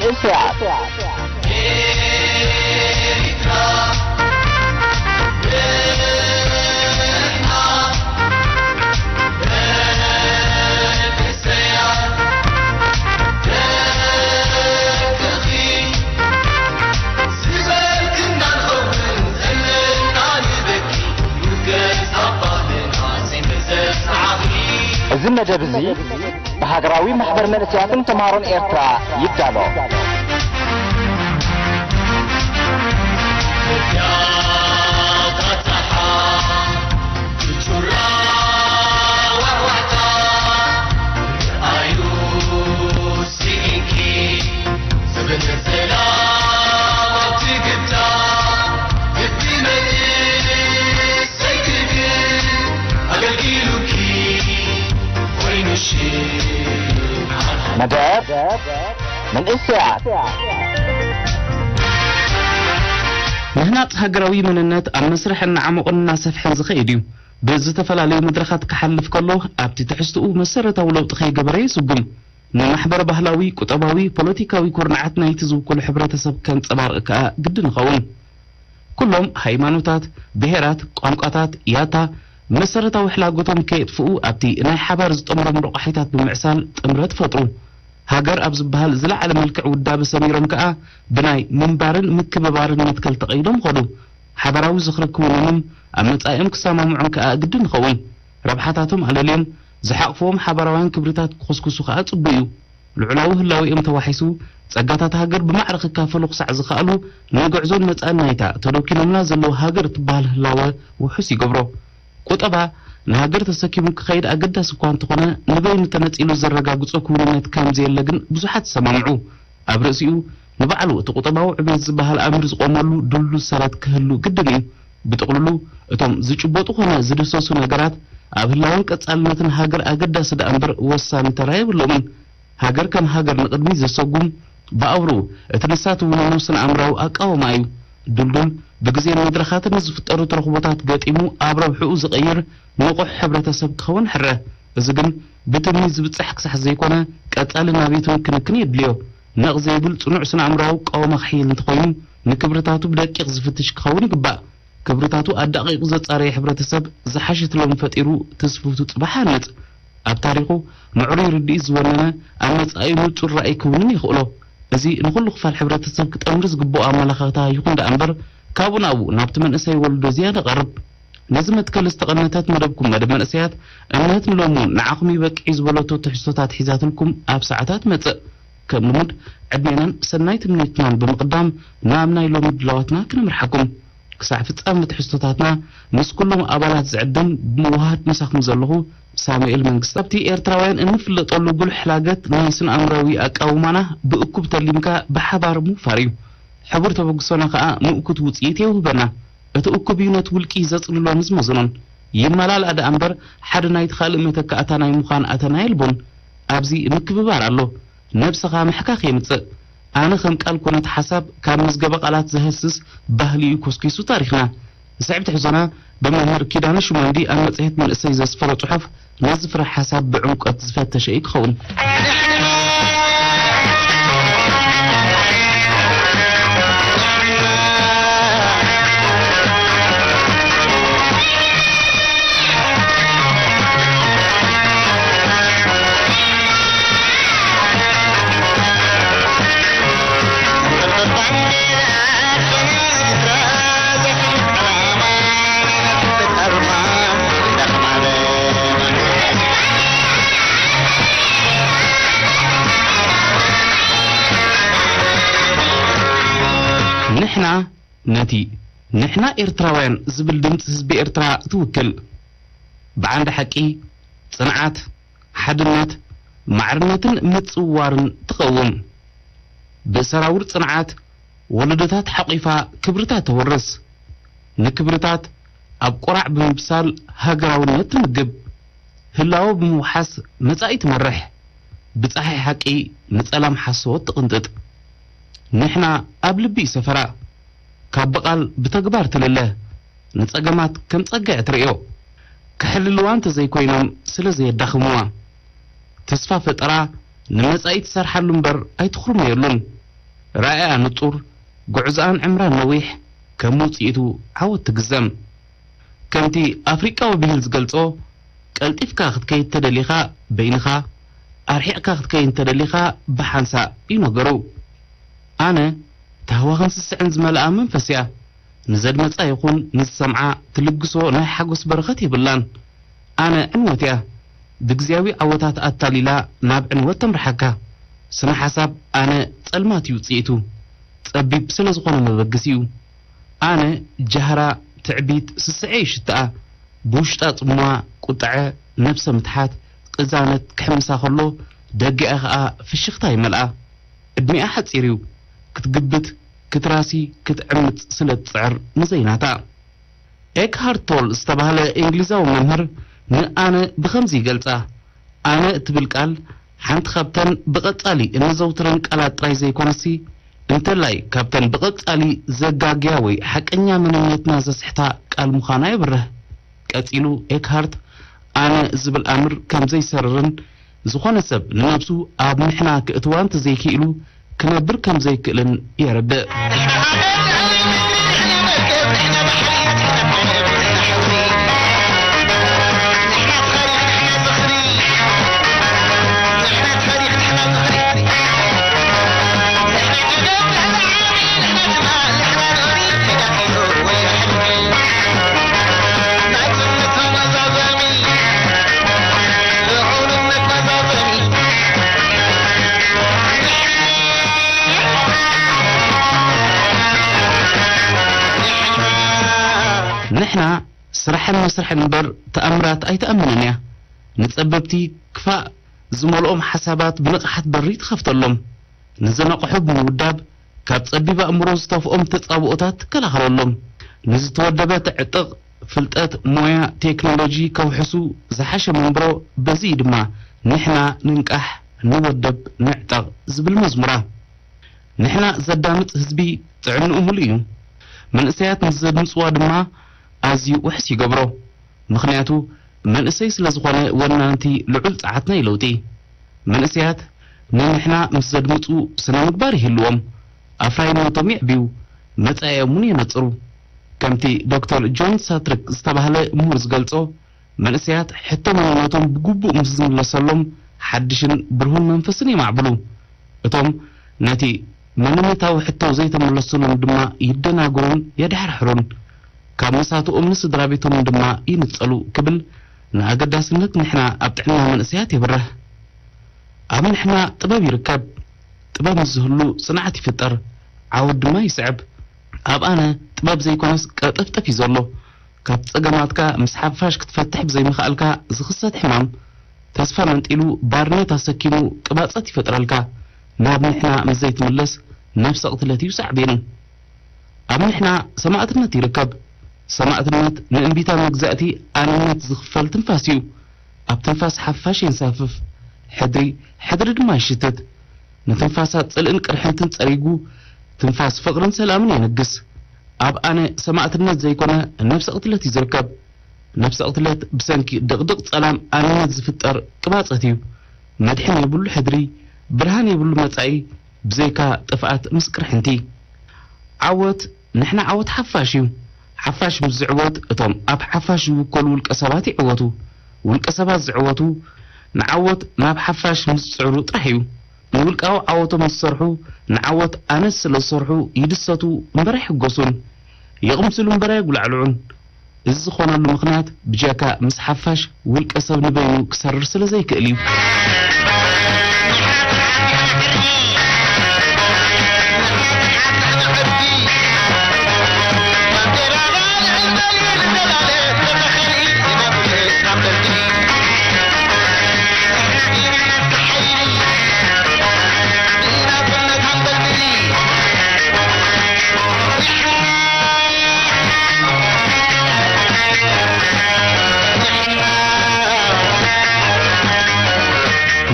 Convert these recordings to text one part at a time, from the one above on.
እሰያት። እዚ መደብ እዚ ብሃገራዊ ማሕበር መንእሰያትን ተምሃሮን ኤርትራ ይዳሎ። መደብ መንእሰያት። ምህናጽ ሃገራዊ መንነት ኣብ መስርሕ እናዓመቑን እናሰፍሐን ዝኸይድ እዩ። ብዝተፈላለዩ መድረኻት ክሓልፍ ከሎ፣ ኣብቲ ትሕዝትኡ መሰረታዊ ለውጢ ከይገበረ ይስጉም። ንማሕበረ ባህላዊ፣ ቁጠባዊ፣ ፖለቲካዊ ኩርናዓት ናይቲ ዝውክሎ ሕብረተሰብ ከንጸባርቕ ከኣ ግድን ይኸውን። ኩሎም ሃይማኖታት፣ ብሄራት፣ ቋንቋታት፣ ያታ፣ መሰረታዊ ሕላጎቶም ከየጥፍኡ ኣብቲ ናይ ሓባር ዝጠምሮም ረቋሒታት ብምዕሳል ጥምረት ፈጥሩ። ሃገር ኣብ ዝበሃል ዝለዓለ መልክዕ ውዳበ ሰሚሮም ከኣ ብናይ ምንባርን ምክብባርን መትከል ተቐይዶም ኸዱ። ሓባራዊ ዝኽሪ ክውንኑን ኣብ መጻኢኦም ክሰማምዑን ከኣ ግድን ይኸውን። ረብሓታቶም ኣለልዮም ዝሓቕፍዎም ሓባራውያን ክብርታት ክኹስኩሱ ከኣ ጽቡቕ እዩ። ልዑላዊ ህላዌኦም ተዋሒሱ፣ ጸጋታት ሃገር ብማዕረ ክካፈሉ ክሳዕ ዝኸኣሉ፣ ንጉዕዞን መጻእን ናይታ ተዶኪኖምላ ዘለዉ ሃገር እትበሃል ህላወ ውሑስ ይገብሮ። ቁጠባ ንሃገር ተሰኪሙ ክኸይድ ኣገዳሲ እኳ እንተኾነ፣ ንበይኑ ተነጺሉ ዘረጋግጾ ክውንነት ከም ዘየለ ግን ብዙሓት ይሰማምዑ። ኣብ ርእሲኡ፣ ንባዕሉ እቲ ቁጠባዊ ዕቤት ዝበሃል ኣምር ዝቖመሉ ድልዱል ሰረት ክህሉ ግድን እዩ። ብጥቕልሉ፣ እቶም ዝጭበጡ ኾነ ዝድህሰሱ ነገራት ኣብ ህላወን ቀጻልነትን ሃገር ኣገዳሲ ደኣ እምበር ወሳኒ ተራ የብሎምን። ሃገር ከም ሃገር ንቕድሚት ዘሰጉም፣ ብኣውርኡ እቲ ንሳ ትውንኖ ስነ ኣእምራዊ ኣቃውማ እዩ። ድልዱል፣ ብግዜን መድረኻትን ንዝፍጠሩ ተረኽቦታት ገጢሙ ኣብ ረብሕኡ ዝቕይር ንቑሕ ሕብረተሰብ ክኸውን ሕረ። እዚ ግን ብትምኒት ዝብጻሕ ክሳሕ ዘይኮነ፣ ቀጻሊ ናብየትን ክንክን የድልዮ። ነቕ ዘይብል ጽኑዕ ስነ ኣእምራዊ ኣቃውማ ክሕይል እንተኾይኑ፣ ንክብርታቱ ብደቂቕ ዝፍትሽ ክኸውን ይግባእ። ክብርታቱ ኣዳቒቑ ዘጻረየ ሕብረተሰብ ዝሓሸት ሎሚ ፈጢሩ ትስፍውቱ ጽባሕ ይሃንጽ። ኣብ ታሪኹ ምዕሩይ ርድኢት ዝወነነ፣ ኣብ መጻኢ ንጹር ራእይ ክውንን የኽእሎ። እዚ ንኹሉ ክፋል ሕብረተሰብ ክጠምር ዝግብኦ ኣመለኻኽታ ይኹን ደኣ እምበር፣ ካብኡ ናብኡ ናብቲ መንእሰይ ወለዶ ዝያዳ ቀርብ። ነዚ መትከል ዝተቐነተት መደብኩም መደብ መንእሰያት፣ እምነት ንሎሚ እውን ንዓኹም ይበቅዕ እዩ ዝበለቶ ትሕዝቶታት ሒዛትልኩም ኣብ ሰዓታት መጽእ። ከም ልሙድ ዕድሜናን ሰናይ ትምኒትናን ብምቕዳም ናብ ናይ ሎሚ ድላዋትና ክነምርሓኩም። ክሳዕ ፍጻመ ትሕዝቶታትና ምስ ኩሎም ኣባላት ዝዕድም ብምውሃድ ምሳኹም ዘለኹ ሳሙኤል መንግስቲ። ኣብቲ ኤርትራውያን እንፍለጠሉ ጉልሕ ላገት ናይ ስነ ኣእምራዊ ኣቃውማና ብእኩብ ተሊምካ ብሓባር ምውፋር እዩ። ሕቡር ተበግሶና ከኣ ምእኩት ውጽኢት የውህበና። እቲ እኩብ እዩ ነቲ ውልቂ ዘጽልሎን ዝመዝኖን። ይመላልኣ ደኣ እምበር ሓደ ናይቲ ካልእ መተካእታ ናይ ምዃን ኣተና የልቦን። ኣብዚ ምክብባር ኣሎ። ነብስኻ ምሕካኽ የምጽእ። ኣነ ከም ቃል ኮነት ሓሳብ ካብ መዝገበ ቃላት ዘህስስ ባህሊ እዩ ኮስኪሱ ታሪኽና። ስዕብ ትሕዞና ብመምህር ኪዳነ ሹመንዲ ኣብ መጽሔት መንእሰይ ዘስፈሮ ጽሑፍ ነዚ ፍረ ሓሳብ ብዕምቆት ዝፈተሸ እዩ ክኸውን። ንሕና ነቲ ንሕና ኤርትራውያን ዝብል ድምጺ ህዝቢ ኤርትራ ትውክል። ብዓንዲ ሓቂ፣ ጽንዓት፣ ሓድነት፣ ማዕርነትን ምጽውዋርን ትቐውም። ብሰራውር ጽንዓት ወለዶታት ሓቒፋ ክብርታት ተወርስ። ንክብርታት ኣብ ቁራዕ ብምብሳል ሃገራውነት ትምግብ። ህላወ ብምውሓስ መጻኢ ትመርሕ። ብጸሓይ ሓቂ ንጸላም ሓሶት ትቕንጥጥ። ንሕና ኣብ ልቢ እዩ ሰፈራ። ካብ ብቓል ብተግባር ትልለ። ንጸገማት ከም ጸጋ እያ ትርእዮ። ከሕልልዋ እንተዘይኮይኖም ስለ ዘየዳኽምዋ። ተስፋ ፈጠራ ንመጻኢ ትሰርሓሉ እምበር ኣይትኹርመየሉን። ራእያ ንጹር፣ ጉዕዞኣን ዕምራን ነዊሕ፣ ከም ውጽኢቱ ዓወት ትግዘም። ከምቲ ኣፍሪቃዊ ብሂል ዝገልጾ፣ ቀልጢፍካ ክትከይድ ተደሊኻ በይንኻ፣ ኣርሒቕካ ክትከይድ እንተደሊኻ ብሓንሳእ እዩ ነገሩ። ኣነ ታህዋኽን ስስዕን ዝመልኣ መንፈስ እያ። ንዘድመጻ ይኹን ንዝሰምዓ ትልግሶ ናይ ሓጎስ በረኸት የብላን። ኣነ ዕንወት እያ። ብግዜያዊ ዓወታት ኣታሊላ ናብ ዕንወት ተምርሓካ። ስነ ሓሳብ ኣነ ጸልማት እዩ ውጽኢቱ። ጸቢብ ስለ ዝኾነ መበገሲኡ። ኣነ ጃህራ፣ ትዕቢት፣ ስስዐ ይሽትኣ። ብውሽጣ ጽምዋ፣ ቁጥዐ፣ ነብሰ ምትሓት፣ ቅዛነት ክሕምሳ ከሎ፣ ደጊኣ ኸኣ ፍሽኽታ ይመልኣ። ዕድሚኣ ሓጺር እዩ። ክትግብት፣ ክትራሲ፣ ክትዕምጽ ስለ ትጽዕር ንዘይናታ። ኤክሃርት ቶል ዝተባህለ እንግሊዛዊ መምህር ንኣነ ብኸምዚ ይገልጻ። ኣነ እትብል ቃል ሓንቲ ካብተን ብቐጻሊ እነዘውትረን ቃላት ጥራይ ዘይኮነሲ፣ እንተላይ ካብተን ብቐጻሊ ዘጋግያ ወይ ሓቀኛ መንነትና ዘስሕታ ቃል ምዃና የብርህ። ቀጺሉ ኤክሃርት፣ ኣነ ዝብል ኣምር ከም ዘይሰርርን፣ ዝኾነ ሰብ ንነብሱ ኣብ ንሕና ክእትዋ እንተዘይክኢሉ ክነብር ከም ዘይክእልን የረድእ። ንሕና ስራሕን መስርሕን እምበር ተኣምራት ኣይትኣምንን እያ። ንጸበብቲ ክፋእ ዝመልኦም ሓሳባት ብንቕሓት በሪ ትኸፍተሎም። ንዝነቕሑ ብምውዳብ፣ ካብ ጸቢብ ኣእምሮ ዝተፍኦም ተጻብኦታት ትከላኸለሎም። ንዝተወደበ ተዕጥቕ፣ ፍልጠት፣ ሞያ፣ ቴክኖሎጂ ከውሕሱ ዝሓሸ መንብሮ፣ በዚ ድማ ንሕና ንንቃሕ፣ ንወደብ፣ ንዕጠቕ ዝብል መዝሙራ። ንሕና ዘዳምጽ ህዝቢ ጥዕንኡ ምሉእ እዩ። መንእሰያት ንዘድምጽዋ ድማ ኣዝዩ ውሕስ ይገብሮ። ምኽንያቱ መንእሰይ ስለ ዝኾነ ወናንቲ ልዑል ጸዓት ናይ ለውጢ። መንእሰያት ንንሕና ምስ ዘድምጹ ስነ ምግባር ይህልዎም፣ ኣፍራይነቶም የዕብዩ፣ መጻኢኦም እውን የነጽሩ። ከምቲ ዶክተር ጆን ሳትሪክ ዝተባህለ ምሁር ዝገልጾ፣ መንእሰያት ሕቶ መንነቶም ብግቡእ ምስ ዝምለሰሎም ሓድሽን ብርሁን መንፈስን የማዕብሉ። እቶም ነቲ መንነታዊ ሕቶ ዘይተመለሰሎም ድማ ይደናግሩን የድሓርሕሩን። ካብ መሳትኦም ንስድራ ቤቶምን ድማ ይንጸሉ ክብል ንኣገዳስነት ንሕና ኣብ ጥዕና መንእሰያት የብርህ። ኣብ ንሕና ጥበብ ይርከብ። ጥበብ ምስ ዝህሉ ጽንዓት ይፍጠር፣ ዓወት ድማ ይስዕብ። ኣብ ኣነ ጥበብ ዘይኮነስ ቀጠፍጠፍ እዩ ዘሎ። ካብ ጸገማትካ ምስ ሓፋሽ ክትፈትሕ ብዘይምኽኣልካ ዝኽሰት ሕማም፣ ተስፋ መንጢሉ ባርነት ኣሰኪሙ ቅባጸት ይፈጥረልካ። ናብ ንሕና ምስ ዘይትምለስ ነፍሰ ቅትለት እዩ ሳዕቤኑ። ኣብ ንሕና ሰማእትነት ይርከብ። ሰማእትነት ንእምቢታ መግዛእቲ ኣንነት ዝኽፈል ትንፋስ እዩ። ኣብ ትንፋስ ሓፋሽ የንሳፍፍ። ሕድሪ፣ ሕድሪ ድማ ይሽትት። ንትንፋሳት ጽልእን ቅርሕንትን ጸሪጉ፣ ትንፋስ ፍቕርን ሰላምን የንግስ። ኣብ ኣነ ሰማእትነት ዘይኮነ ነብሰ ቅትለት እዩ ዝርከብ። ነብሰ ቅትለት ብሰንኪ ድቕድቕ ጸላም ኣንነት ዝፍጠር ቅባጸት እዩ። መድሕን የብሉ ሕድሪ፣ ብርሃን የብሉ መጻኢ፣ ብዘይካ ጥፍኣት ምስ ቅርሕንቲ። ዓወት፣ ንሕና ዓወት ሓፋሽ እዩ። ሓፋሽ ምስ ዝዕወት፣ እቶም ኣብ ሓፋሽ ዝውከሉ ውልቀ ሰባት ይዕወቱ። ውልቀ ሰባት ዝዕወቱ፣ ንዓወት ናብ ሓፋሽ ምስ ዝጽዕሩ ጥራሕ እዩ። ንውልቃዊ ዓወቶም ዝሰርሑ፣ ንዓወት ኣነስ ስለ ዝሰርሑ ይድሰቱ እምበር ኣይሕጎሱን። ይቕምስሉ እምበር ኣየጉላዕልዑን። እዚ ዝኾነሉ ምኽንያት ብጀካ ምስ ሓፋሽ ውልቀ ሰብ ንበይኑ ክሰርር ስለ ዘይክእል እዩ።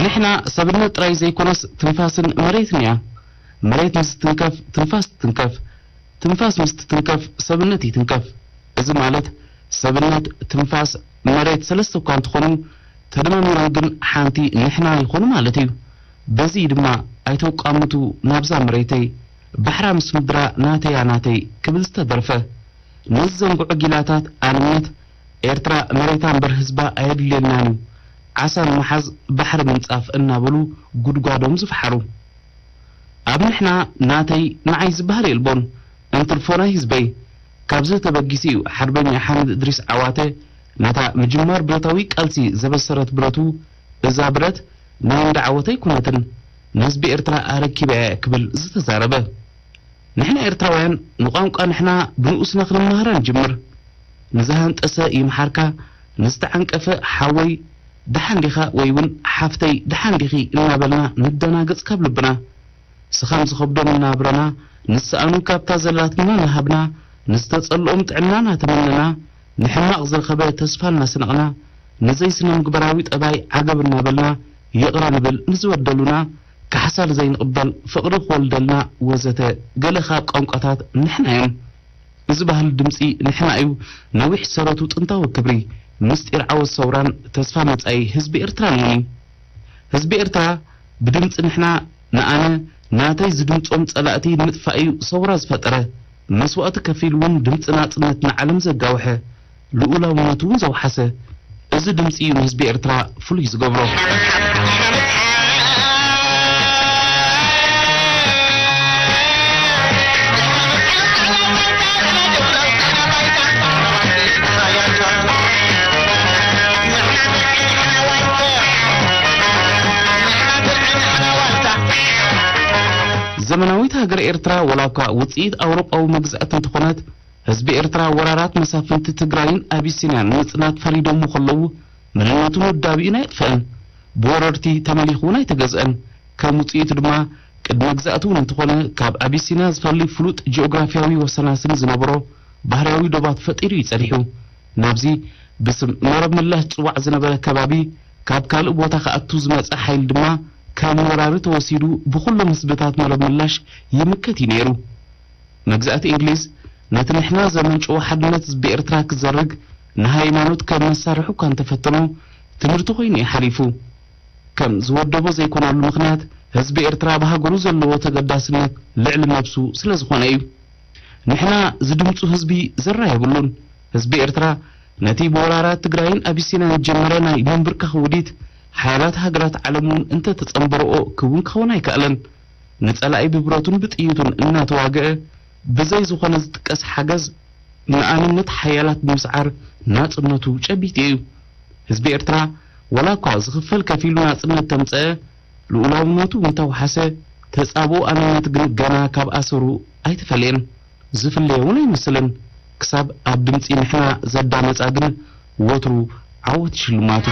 ንሕና ሰብነት ጥራይ ዘይኮነስ ትንፋስን መሬትን እያ። መሬት ምስ ትንከፍ ትንፋስ ትንከፍ፣ ትንፋስ ምስ ትትንከፍ ሰብነት ይትንከፍ። እዚ ማለት ሰብነት፣ ትንፋስ፣ መሬት ሰለስተ እኳ እንተኾኑ፣ ተደማሚሮም ግን ሓንቲ ንሕና ይኾኑ ማለት እዩ። በዚ ድማ ኣይተቋምቱ ናብዛ መሬተይ፣ ባሕራ ምስ ምድራ ናተያ ናተይ ክብል ዝተደርፈ። ነዚ ዘንግዑ ጊላታት ኣንነት ኤርትራ መሬታ እምበር ህዝባ ኣየድልየናን እዩ፣ ዓሳ ንምሓዝ ባሕሪ ምንጻፍ እናበሉ ጉድጓዶም ዝፈሓሩ። ኣብ ንሕና ናተይ ንዓይ ዝበሃል የልቦን፣ እንትርፎ ናይ ህዝበይ። ካብዚ ተበጊሱ እዩ ሓርበኛ ሓምድ እድሪስ ዓዋተ ነታ ምጅማር ብረታዊ ቃልሲ ዘበሰረት ብረቱ፣ እዛ ብረት ናይ እንዳ ዓወተ ኣይኮነትን፣ ንህዝቢ ኤርትራ ኣረኪበ እየ ክብል ዝተዛረበ። ንሕና ኤርትራውያን ንቋንቋ ንሕና ብንኡስና ክንመሃራ ንጅምር። ንዝሃንጠሰ ይምሓርካ፣ ንዝተዓንቀፈ ሓወይ ደሓን ዲኻ ወይ እውን ሓፍተይ ደሓን ዲኺ እናበልና ንደናገጽ ካብ ልብና። ስኻም ዝኸብዶም እናብረና፣ ንሰኣኑ ካብታ ዘላትና እናሃብና፣ ንዝተጸልኦም ጥዕና እናተመነና፣ ንሕማቕ ዝረኸበ ተስፋ እናስነቕና፣ ንዘይስነ ምግባራዊ ጠባይ ዓገብ እናበልና ይቕረ ንብል፣ ንዝበደሉና ካሕሳ ንዘይንቕበል ፍቕሪ ክወልደልና ወዘተ ገለ ካብ ቋንቋታት ንሕና እዮም። እዚ ባህሊ ድምጺ ንሕና እዩ ነዊሕ ሰረቱ ጥንታዊ ክብሪ፣ ምስጢር ዓወት ሰውራን ተስፋ መጻኢ ህዝቢ ኤርትራን እውን እዩ። ህዝቢ ኤርትራ ብድምጺ ንሕና ንኣነ ናተይ ዝድምጾም ጸላእቲ ንምጥፋእ እዩ ሰውራ ዝፈጠረ። መስዋእቲ ከፊሉ እውን ድምጺ ናጽነት ንዓለም ዘጋውሐ፣ ልኡላውነቱ እውን ዘውሓሰ። እዚ ድምጺ እዩ ንህዝቢ ኤርትራ ፍሉይ ዝገብሮ። ዘመናዊት ሃገር ኤርትራ፣ ወላ እኳ ውጽኢት ኣውሮጳዊ መግዛእቲ እንተኾነት፣ ህዝቢ ኤርትራ ወራራት መሳፍንቲ ትግራይን ኣቢሲንያን ንምጽናት ፈሪዶሞ ከለዉ፣ መንነቱን ውዳቢኡን ኣየጥፍአን። ብወረርቲ ተመሊኹ እውን ኣይተገዝአን። ከም ውጽኢቱ ድማ፣ ቅድመ ግዛእቲ እውን እንተኾነ፣ ካብ ኣቢሲንያ ዝፈሊ ፍሉጥ ጂኦግራፊያዊ ወሰናስን ዝነበሮ ባህርያዊ ዶባት ፈጢሩ እዩ ጸኒሑ። ናብዚ ብስም መረብ ምላሽ ዝጽዋዕ ዝነበረ ከባቢ፣ ካብ ካልእ ቦታ ክኣቱ ዝመጸ ሓይሊ ድማ ከም ወራሪ ተወሲዱ ብኹሎም ህዝብታት መረብ ምላሽ ይምከት እዩ ነይሩ። መግዛእቲ እንግሊዝ ነቲ ንሕና ዘመንጨዎ ሓድነት ህዝቢ ኤርትራ ክዘርግ ንሃይማኖት ከም መሳርሒ እኳ እንተፈተኖ፣ ትምህርቲ ኮይኑ እዩ ሓሊፉ። ከም ዝወደቦ ዘይኮነሉ ምኽንያት፣ ህዝቢ ኤርትራ ብሃገሩ ዘለዎ ተገዳስነት ልዕሊ ነብሱ ስለ ዝኾነ እዩ። ንሕና ዝድምጹ ህዝቢ ዘራ የብሉን። ህዝቢ ኤርትራ ነቲ ብወራራት ትግራይን ኣቢሲንያን ዝጀመረ ናይ ምንብርካኽ ውዲት፣ ሓያላት ሃገራት ዓለም እውን እንተተጸንበረኦ ክውን ክኸውን ኣይከኣለን። ንጸላኢ ብብረቱን ብጥይቱን እናተዋግአ፣ ብዘይ ዝኾነ ዝጥቀስ ሓገዝ ንኣንነት ሓያላት ብምስዓር ናጽነቱ ጨቢጡ እዩ። ህዝቢ ኤርትራ፣ ወላ እኳ ዝኽፈል ከፊሉ ናጽነት ተምጸአ፣ ልኡላውነቱ እንተውሓሰ፣ ተጻብኦ ኣንነት ግን ገና ካብ ኣሰሩ ኣይተፈልየን። ዝፍለየ እውን ኣይመስልን። ክሳብ ኣብ ድምጺ ንሕና ዘዳመጻ ግን ወትሩ ዓወት ሽልማቱ።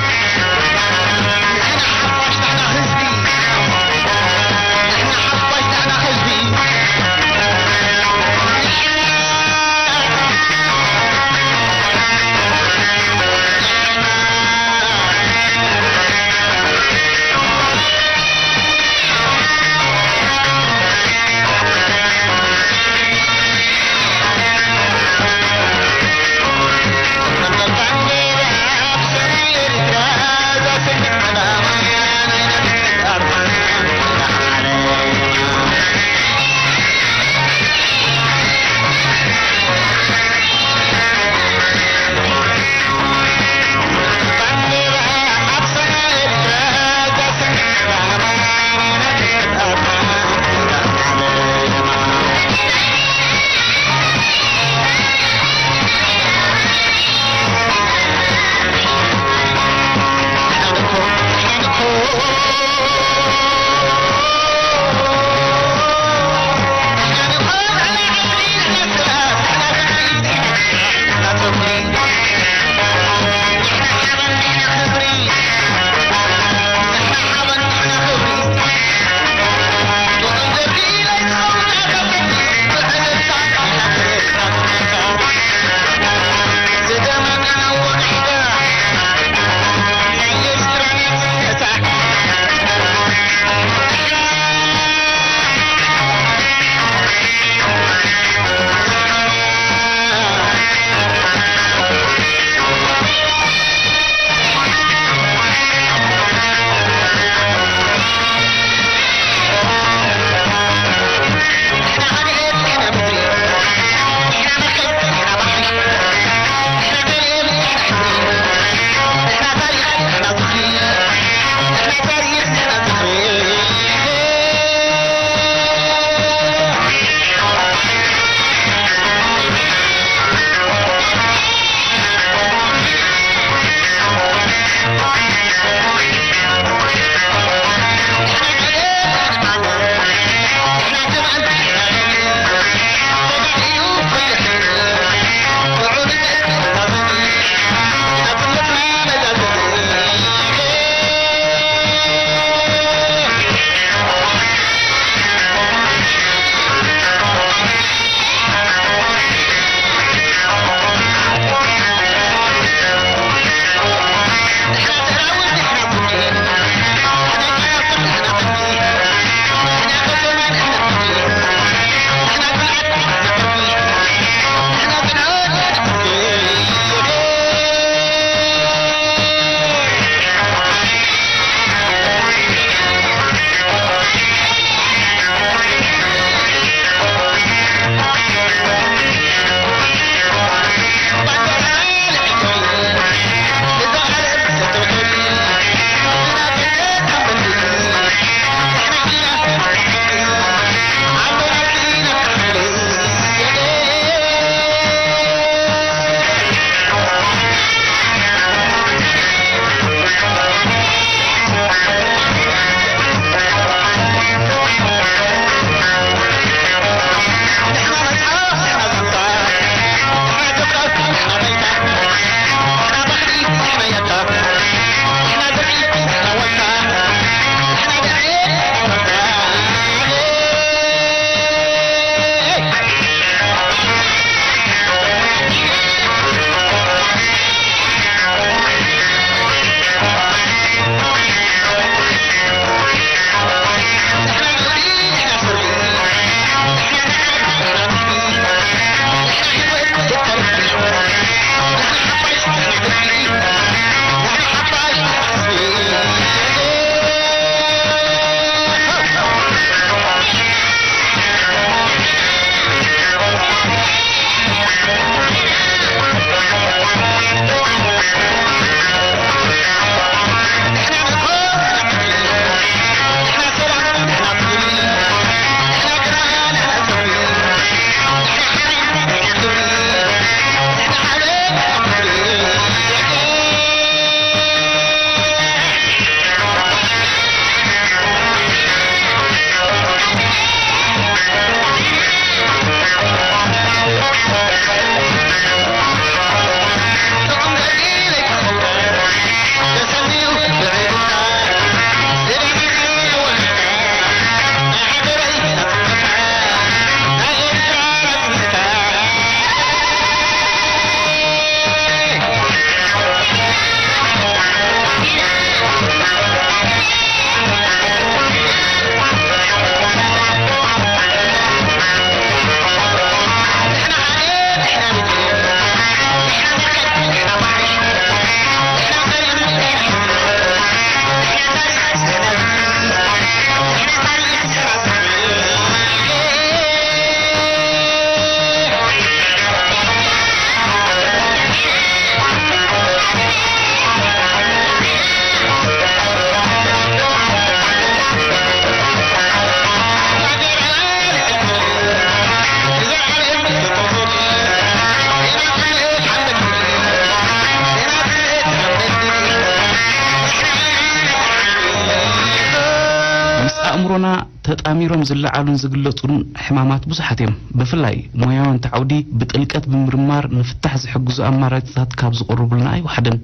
ኮሮና ተጣሚሮም ዝለዓሉን ዝግለጹን ሕማማት ብዙሓት እዮም። ብፍላይ ሞያውያን እቲ ዓውዲ ብጥልቀት ብምርማር ንፍታሕ ዝሕግዙ ኣማራጺታት ካብ ዝቕርቡልና ኣይወሓደን።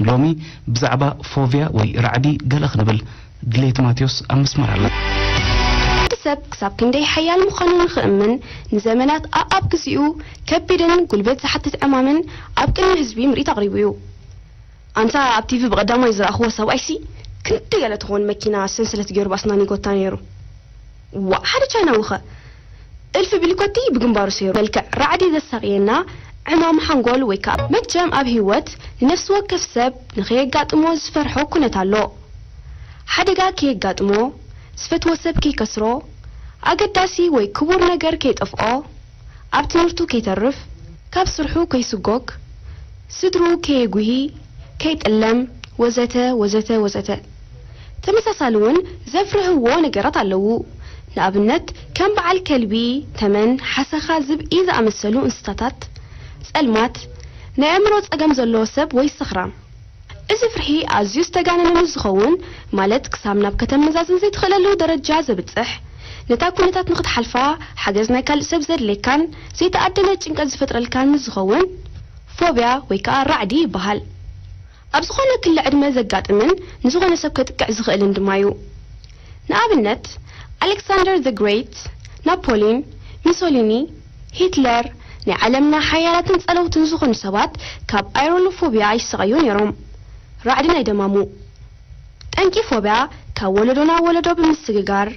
ንሎሚ ብዛዕባ ፎብያ ወይ ራዕዲ ገለ ክንብል። ድሌት ማቴዎስ ኣብ መስመር ኣላ። እቲ ሰብ ክሳብ ክንደይ ሓያል ምዃኑ ንኽእምን ንዘመናት ኣኣብ ግዚኡ ከቢድን ጉልበት ዝሓትት ዕማምን ኣብ ቅድሚ ህዝቢ ምርኢት ኣቕሪቡ እዩ። ኣንታ ኣብ ቲቪ ብቐዳማይ ዝረኣኽዎ ሰብኣይሲ ክንደይ ገለ ትኾን መኪና ሰንሰለት ገይሩ ብኣስናን ይጎታ ነይሩ። ዋእ ሓደ ቻይናዊ ኸ እልፊ ቢሊኮቲ ብግንባሩ ሰይሩ። መልክዕ ራዕዲ ዘሳቕየና ዕማም ሓንጎል ወይ ከዓ መቸም ኣብ ህይወት ንነፍሲ ወከፍ ሰብ ንኸየጋጥሞ ዝፈርሖ ኩነት ኣሎ። ሓደጋ ከየጋጥሞ፣ ዝፈትዎ ሰብ ከይከስሮ፣ ኣገዳሲ ወይ ክቡር ነገር ከይጠፍኦ፣ ኣብ ትምህርቱ ከይተርፍ፣ ካብ ስርሑ ከይስጎግ፣ ስድርኡ ከየጉሂ፣ ከይጥለም፣ ወዘተ ወዘተ ወዘተ። ተመሳሳሊ እውን ዘፍርህዎ ነገራት ኣለዉ። ንኣብነት ከም በዓል ከልቢ፣ ተመን፣ ሓሰኻ፣ ዝብኢ ዝኣመሰሉ እንስሳታት፣ ጸልማት፣ ናይ ኣእምሮ ጸገም ዘለዎ ሰብ ወይ ሰኽራም። እዚ ፍርሒ ኣዝዩ ዝተጋነነ ምስ ዝኸውን፣ ማለት ክሳብ ናብ ከተመዛዝን ዘይትኽእለሉ ደረጃ ዘብጽሕ፣ ነታ ኩነታት ንኽትሓልፋ ሓገዝ ናይ ካልእ ሰብ ዘድልየካን ዘይተኣደነ ጭንቀት ዝፈጥረልካን ምስ ዝኸውን፣ ፎብያ ወይ ከዓ ራዕዲ ይበሃል። ኣብ ዝኾነ ክሊ ዕድመ ዘጋጥምን ንዝኾነ ሰብ ከጥቅዕ ዝኽእልን ድማ እዩ። ንኣብነት ኣሌክሳንደር the Great፣ ናፖሊን፣ ሚሶሊኒ፣ ሂትለር፣ ናይ ዓለምና ሓያላትን ጸለውትን ዝኾኑ ሰባት ካብ ኣይሮኖፎብያ ይሰቐዩ ነይሮም። ራዕዲ ናይ ደማሙ። ጠንቂ ፎብያ ካብ ወለዶ ናብ ወለዶ ብምስግጋር፣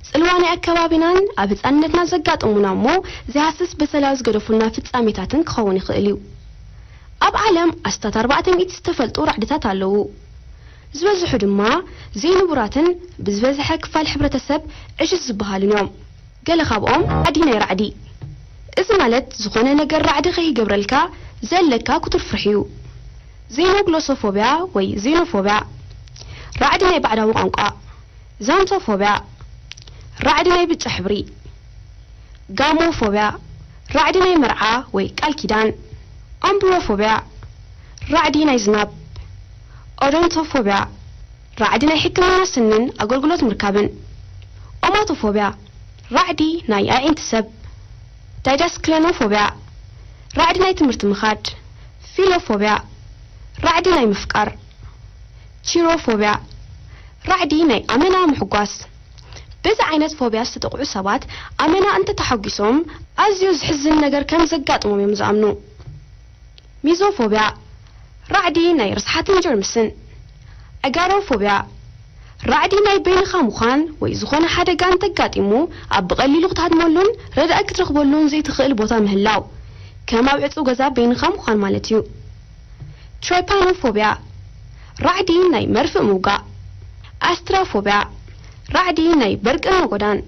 ጽልዋ ናይ ኣከባቢናን ኣብ ህጻንነትና ዘጋጠሙና እሞ ዘይሃስስ በሰላ ዝገደፉልና ፍጻሜታትን ክኸውን ይኽእል እዩ። ኣብ ዓለም ኣስታት ኣርባዕተ ሚእቲ ዝተፈልጡ ራዕድታት ኣለዉ። ዝበዝሑ ድማ ዘይንቡራትን ብዝበዝሐ ክፋል ሕብረተሰብ ዕሽሽ ዝበሃሉን እዮም። ገለ ካብኦም ራዕዲ ናይ ራዕዲ። እዚ ማለት ዝኾነ ነገር ራዕዲ ከይገብረልካ ዘለካ ክቱር ፍርሒ እዩ። ዜኖግሎሶፎብያ ወይ ዜኖፎብያ፣ ራዕዲ ናይ ባዕዳዊ ቋንቋ። ዛንቶፎብያ፣ ራዕዲ ናይ ብጫ ሕብሪ። ጋሞፎብያ፣ ራዕዲ ናይ መርዓ ወይ ቃል ኪዳን። ኣምብሮፎብያ፣ ራዕዲ ናይ ዝናብ። ኦዶንቶፎብያ፣ ራዕዲ ናይ ሕክምና ስንን ኣገልግሎት ምርካብን። ኦማቶፎብያ፣ ራዕዲ ናይ ኣዒንቲ ሰብ። ዳይዳስክለኖፎብያ፣ ራዕዲ ናይ ትምህርቲ ምኻድ። ፊሎፎብያ፣ ራዕዲ ናይ ምፍቃር። ቺሮፎብያ፣ ራዕዲ ናይ ኣመና ምሕጓስ። በዚ ዓይነት ፎብያ ዝተጠቕዑ ሰባት ኣመና እንተተሓጒሶም ኣዝዩ ዝሕዝን ነገር ከም ዘጋጥሞም እዮም ዝኣምኑ። ሚዞፎብያ፣ ራዕዲ ናይ ርስሓትን ጀርምስን። ኣጋሮፎብያ፣ ራዕዲ ናይ በይንኻ ምዃን ወይ ዝኾነ ሓደጋ እንተጋጢሙ ኣብ ብቐሊሉ ክትሃድመሉን ረዳኢ ክትረኽበሉን ዘይትኽእል ቦታ ምህላው፣ ከም ኣብ ዕጹው ገዛ በይንኻ ምዃን ማለት እዩ። ትራይፓኖፎብያ፣ ራዕዲ ናይ መርፍእ ምውጋእ። ኣስትራፎብያ፣ ራዕዲ ናይ በርቅን ነጎዳን።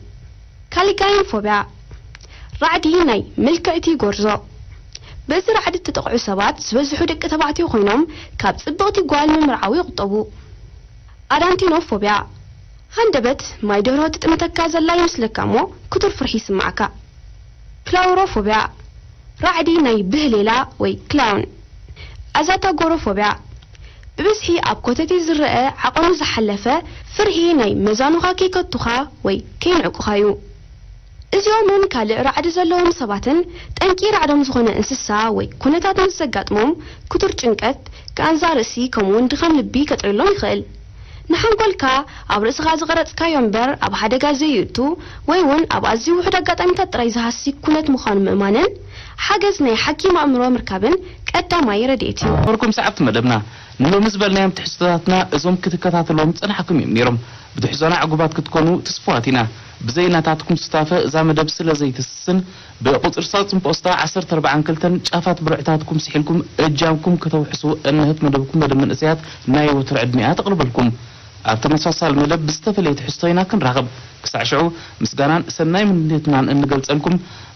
ካሊጋይንፎብያ፣ ራዕዲ ናይ ምልክዕቲ ጎርዞ። በዚ ራዕዲ እተጠቕዑ ሰባት ዝበዝሑ ደቂ ተባዕትዮ ኮይኖም ካብ ጽብቕቲ ጓል ምምርዓው ይቑጠቡ። ኣዳንቲኖፎብያ፣ ሃንደበት ማይ ደርሆ ትጥምተካ ዘላ ይመስለካ እሞ ክቱር ፍርሒ ይስምዓካ። ክላውሮፎብያ፣ ራዕዲ ናይ ብህሌላ ወይ ክላውን። ኣዛታጎሮፎብያ፣ ብብዝሒ ኣብ ኮተቴ ዝረአ ዓቐኑ ዝሓለፈ ፍርሂ ናይ መዛኑኻ ከይከቱኻ ወይ ከይንዕቁኻ እዩ። እዚኦምን ካልእ ራዕዲ ዘለዎም ሰባትን ጠንቂ ራዕዶም ዝኾነ እንስሳ ወይ ኩነታት ምስ ዘጋጥሞም ክቱር ጭንቀት፣ ቃንዛ ርእሲ ከምኡውን ድኻም ልቢ ከጥርሎም ይኽእል። ንሓንጎልካ ኣብ ርእስኻ ዝቐረጽካዮ እምበር ኣብ ሓደጋ ዘየእቱ ወይ እውን ኣብ ኣዝዩ ውሑድ ኣጋጣሚታት ጥራይ ዝሃሲ ኩነት ምዃኑ ምእማንን ሓገዝ ናይ ሓኪም ኣእምሮ ምርካብን ቀዳማይ ረድኤት እዩ። ነበርኩም ሰዓብቲ መደብና ንሎሚ ዝበልናዮም ትሕዝቶታትና እዞም ክትከታተልዎም ጸናሕኩም እዮም ነይሮም። ብትሕዞና ዕጉባት ክትኮኑ ትስፉዋት ኢና። ብዘይ ናታትኩም ስታፈ እዛ መደብ ስለ ዘይትስስን ብቁጽሪ ሳውጽን ፖስታ ዓሰርተ ኣርባዓን ክልተን ጫፋት ብርዕታትኩም ስሒልኩም እጃምኩም ከተውሕሱ እንህት መደብኩም መደብ መንእሰያት ናይ ወትሮ ዕድሚኣ ተቕርበልኩም። ኣብ ተመሳሳሊ መደብ ብዝተፈለየ ትሕዝቶ ኢና ክንራኸብ። ክሳዕ ሽዑ ምስጋናን ሰናይ ምንድነትናን እንገልጸልኩም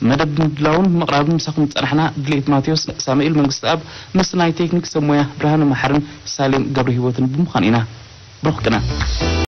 መደብ ብምድላውን ብምቕራብን ምሳኹም ዝጸናሕና ድሌት ማቴዎስ፣ ሳሙኤል መንግስትኣብ ምስ ናይ ቴክኒክ ሰብ ሞያ ብርሃነ መሓርን ሳሌም ገብረ ህይወትን ብምዃን ኢና። ብሩኽ ቅነ።